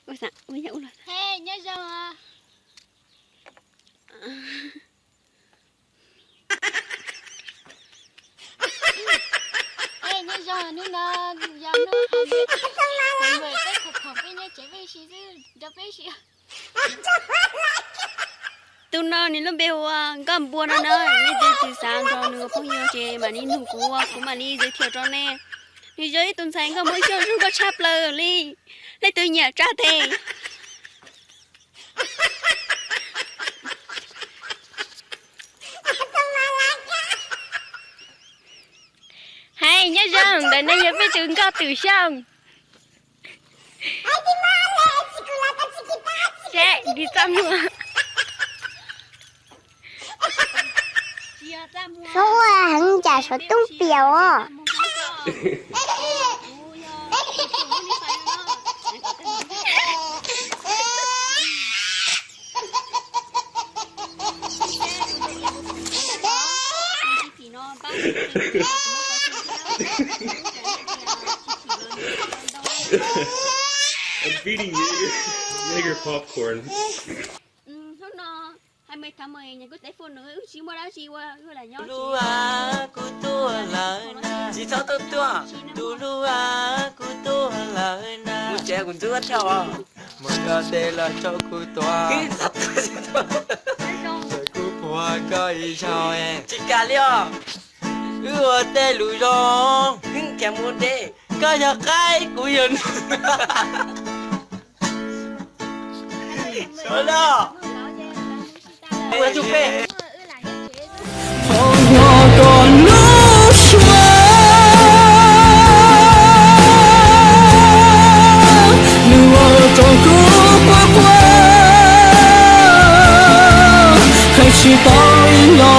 Ua, ua nyob zoo. Nyob zoo, hnub no yog hnub hais, peb khoom khoom peb nyob tsev peb ua si xwb, nrog peb ua si. Tus no nws lub npe hu ua Nkauj Npua no na, leej twg xav nrog nws ua phooj ywg ces mam li nug kuv, kuv mam li giới thiệu rau nej. Nws yog ib tug ntxhais nkauj muaj ib tsoom zoo nkauj tshaj plaws li, leej twg nyiam tsa tes. Hais nyob zoo, ntawm no yog peb tus Nkauj Twm Xyooj. Seb, nws txaj muag. Suav ua heev cas suav tub piam os. I'm feeding you. Make your popcorn. Hnub no hais mej thov mej nyuam kuv teléfono wb tsis muaj dab tsi ua, wb lam nyob. Lub a kuv tuaj lawm na, tsis txhob tuaj tuaj. Tus lub a kuv tuaj lawm na, kuv tsev kuv ntxub thiab os. Muab koj tej lus rau kuv tuav, kuv puag koj ib zaug. Tsis kam li os. Wb ua tej lus zoo, koj yog qaib kuv yog nus. Phau hnyo koj lub suab, nws ua rau kuv quaj quaj, hais tsis tau ib lo